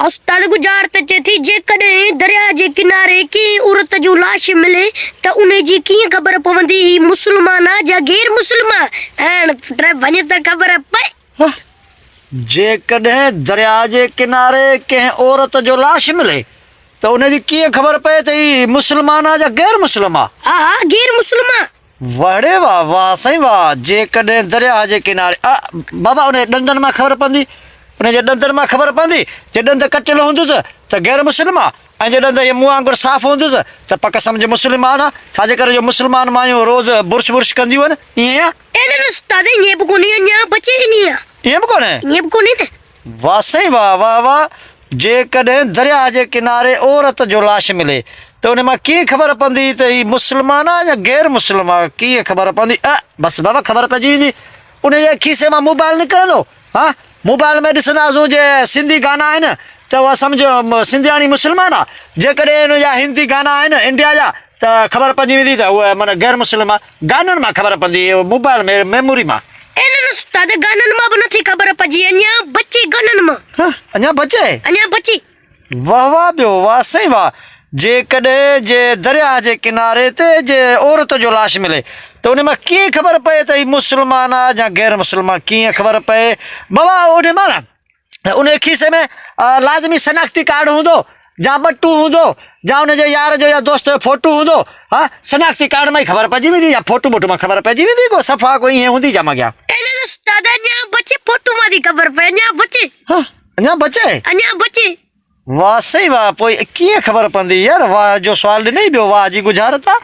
استاد ڳجهار ته چئي ٿي، جيڪڏهن درياهه جي ڪناري ڪنهن عورت جو لاش ملي ته انهي جي ڪيئن خبر پوندي هي مسلمان آ جا غير مسلم آ؟ هاڻ پٽ ڀڃ ته خبر پئي. هه، جيڪڏهن درياهه جي ڪناري ڪنهن عورت جو لاش ملي ته انهي جي ڪيئن خبر پئي ته هي مسلمان آ جا غير مسلم آ؟ ها ها غير مسلم آ. واهه ڙي واهه، واهه سائين واهه، جيڪڏهن درياهه جي ڪناري، ا، بابا انهيء ڏندن مان خبر پوندي، انهيء جي ڏندن مان خبر پوندي، جي ڏند ڪٽيل هوندس ته غير مسلم آ ۽ جي ڏند ائين مون وانگر صاف هوندس ته پڪ سمجهه مسلم آ نه، ڇا جي ڪري جو مسلمان مايون روز برش برش ڪنديون آهن، ائين آ؟ اي نه نه استاد ائين به ڪونهي اڃا بچي ائين آ. ائين به ڪونهي؟ ائين به ڪونهي نه. واه سائين واه واه واه جيڪڏهن درياهه جي ڪناري عورت جو لاش ملي ته ان مان ڪيئن خبر پوندي ته هي مسلمان آ يا غير مسلم آ ڪيئن خبر پوندي ا بس بابا خبر پئجي ويندي ان جي کيسي مان موبائل نڪرندو ها موبائل ۾ ڏسنداسون جي سنڌي گانا آهن ته اها سمجهه سنڌياڻي مسلمان آ جيڪڏهن ان جا هندي گانا آهن انڊيا جا ته خبر پئجي ويندي ته هو معنيٰ غير مسلم آ گانن مان خبر پوندي موبائل ۾ ميموري مان. اي نه نه استاد گانن مان به نٿي خبر پئجي اڃا بچي گانن مان. ها اڃا بچي. اڃا بچي. واه واه ٻيو واه سائين واه جيڪڏهن جي درياهه جي ڪناري تي جي عورت جو لاش ملي ته ان مان ڪيئن خبر پئي ته هي مسلمان آ يا غير مسلمان ڪيئن خبر پئي بابا ان مان نه انهيء کيسي ۾ لازمي شناختي ڪارڊ هوندو جا ٻٽو هوندو جا ان جي يار جو يا دوست جو فوٽو هوندو ها شناختي ڪارڊ مان ئي خبر پئجي ويندي يا فوٽو ٻوٽو مان خبر پئجي ويندي ڪو صفا ڪو ائين هوندي جا مگيا. اي نه نه استاد اڃا بچي فوٽو مان ٿي خبر پئي اڃا بچي. ها اڃا بچي. اڃا بچي. واه سائين واه پوء ڪيئن خبر پوندي يار واه جو سوال ڏنئي ٻيو واه جي ڳجهارت آ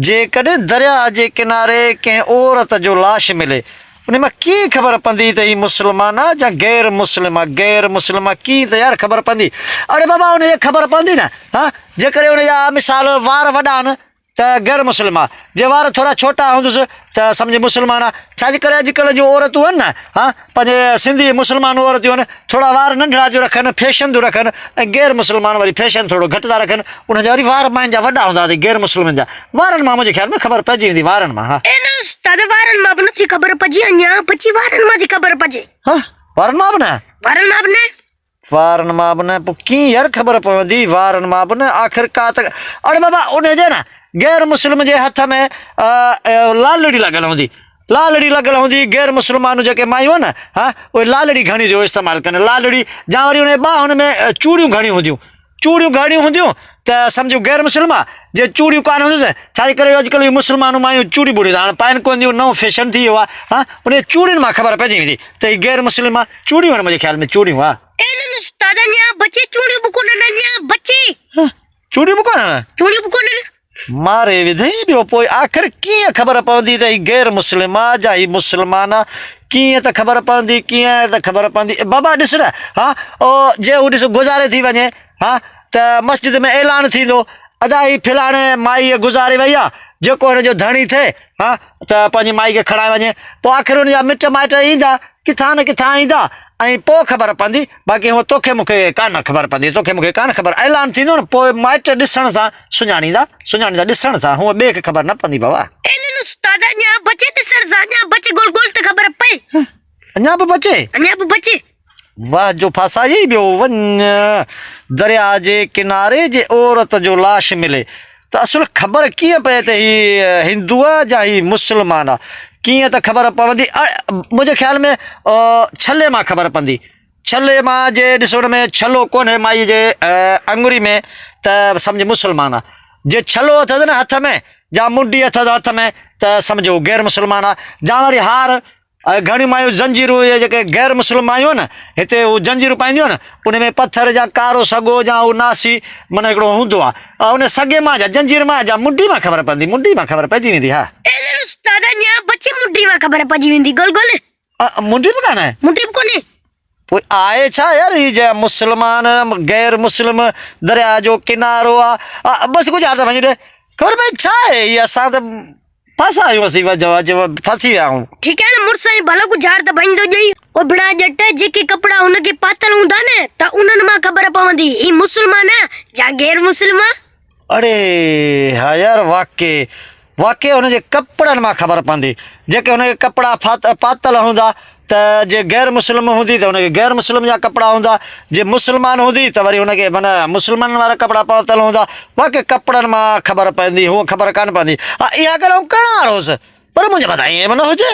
جيڪڏهن درياهه جي ڪناري ڪنهن عورت جو لاش ملي انهي مان ڪيئن خبر پوندي ته هي مسلمان آ جا غير مسلم آ غير مسلم آ ڪيئن ته يار خبر پوندي اڙي بابا انهي جي خبر پوندي نه ها جيڪڏهن ان جا مثال وار وڏا آهن ته غير مسلم آ، جي وار ٿورا ڇوٽا هوندس ته سمجهه مسلمان آ، ڇا جي ڪري اڄڪلهه جون عورتون آهن نه ها پنهنجي سنڌي مسلمان عورتيون آهن ٿورا وار ننڍڙا ٿيون رکن فيشن ٿيون رکن ۽ غير مسلمان وري فيشن ٿورو گهٽ ٿا رکن انهن جا وري وار ماين جا وڏا هوندا اٿئي غير مسلمن جا وارن مان منهنجي خيال ۾ خبر پئجي ويندي وارن مان ها. اي نه استاد وارن مان به نٿي خبر پئجي اڃا بچي وارن مان ٿي خبر پئجي. ها وارن مان به نه. وارن مان به نه. وارن مان به نه پوء ڪيئن يار خبر پوندي وارن مان به نه آخر ڪا ته اڙي بابا انهي جي نه غير مسلم جي هٿ ۾ لالڙي لڳل هوندي لالڙي لڳل هوندي غير مسلمان جيڪي مايون آهن نه ها اهي لالڙي گهڻي جو استعمال ڪن لالڙي جا وري انهي ٻانهن ۾ چوڙيون گهڻيون هونديون چوڙيون گهڻيون هونديون ته سمجهو غير مسلم آ جي چوڙيون ڪانه هونديون ته ڇا جي ڪري اڄڪلهه جون مسلمان مايون چوڙيون ٻوڙيون ته هاڻ پائن ڪونه ٿيون نئون فيشن ٿي ويو آ ها انهي چوڙين مان خبر پئجي ويندي ته هي غير مسلم آ چوڙيون آهن منهنجي خيال ۾ چوڙيون ها. اي نه نه استاد اڃا بچي چوڙيون به ڪونهن اڃا بچي. ها چوڙيون به ڪونهن. چوڙيون به ڪونهن. ماري وڌئي ٻيو پوء آخر ڪيئن خبر پوندي ته هي غير مسلم آ جا هي مسلمان آ ڪيئن ته خبر پوندي ڪيئن ته خبر پوندي بابا ڏس نه ها او جي هو ڏس گذاري ٿي وڃي ها ته مسجد ۾ اعلان ٿيندو ادا هي فلاڻي مائي گذاري وئي آ جيڪو هن جو ڌڻي ٿئي ها ته پنهنجي مائي کي کڻائي وڃي پوء آخر ان جا مٽ مائٽ ايندا ڪٿان نه ڪٿان ايندا ۽ پوء خبر پوندي باقي هونء توکي مون کي ڪانه خبر پوندي توکي مون کي ڪانه خبر اعلان ٿيندو نه پوء مائٽ ڏسڻ سان سڃاڻيندا سڃاڻيندا ڏسڻ سان هونء ٻئي کي خبر نه پوندي بابا. اي نه نه استاد اڃا بچي ڏسڻ سان اڃا بچي ڳول ڳول ته خبر پئي. اڃا به بچي؟ اڃا به بچي. واهه جو ڦاسائي ٻيو وڃ درياء جي ڪناري جي عورت جو لاش ملي ته اصل خبر ڪيئن پئي ته هي هندو آ جا هي مسلمان آ ڪيئن ته خبر پوندي منهنجي خيال ۾ ڇلي مان خبر پوندي ڇلي مان جي ڏسو ان ۾ ڇلو ڪونهي مائي جي اڱري ۾ ته سمجهه مسلمان آ جي ڇلو اٿس نه هٿ ۾ جا منڊي اٿس هٿ ۾ ته سمجهه هو غير مسلمان آ جا وري هار ۽ گهڻيون مايون زنجيرون اهي جيڪي غير مسلم مايون آهن نه هتي هو زنجيرون پائينديون آهن ان ۾ پٿر جا ڪارو سڳو جا هو ناسي معنيٰ هڪڙو هوندو آهي ان سڳي مان جا زنجير مان جا منڊي مان خبر پوندي منڊي مان خبر پئجي ويندي ها. اي نه استاد اڃا بچي منڊي مان خبر پئجي ويندي گل گل. منڊي به ڪانه آهي. منڊي به ڪونهي. پوء آهي ڇا يار هي جا مسلمان غير مسلم درياء جو ڪنارو آ بس ڪجهه آ ته وڃي ڏي خبر پئي ڇا آهي هي اسان ته ڦاسا آهيون اسين ڦاسي ويا آهيون. ٺيڪ آهي نه مڙس ۽ ڀلو ڳجهار ته ڀڃندو ڄئي. اڀڙا ڄٽ جيڪي ڪپڙا هن کي پاتل هوندا نه ته انهن مان خبر پوندي هي مسلمان آ جا غير مسلم آ. اڙي ها يار واقعي واقعي هن جي ڪپڙن مان خبر پوندي جيڪي هن کي ڪپڙا پاتل هوندا ته جي غير مسلم هوندي ته هن کي غير مسلم جا ڪپڙا هوندا، جي مسلمان هوندي ته وري هن کي معنيٰ مسلمانن وارا ڪپڙا پاتل هوندا. واقعي ڪپڙن مان خبر پوندي، هونء خبر ڪانه پوندي. ها اها ڳالهه آئون ڪرڻ وارو هوس، پر منهنجي مٿان ائين به نه هجي.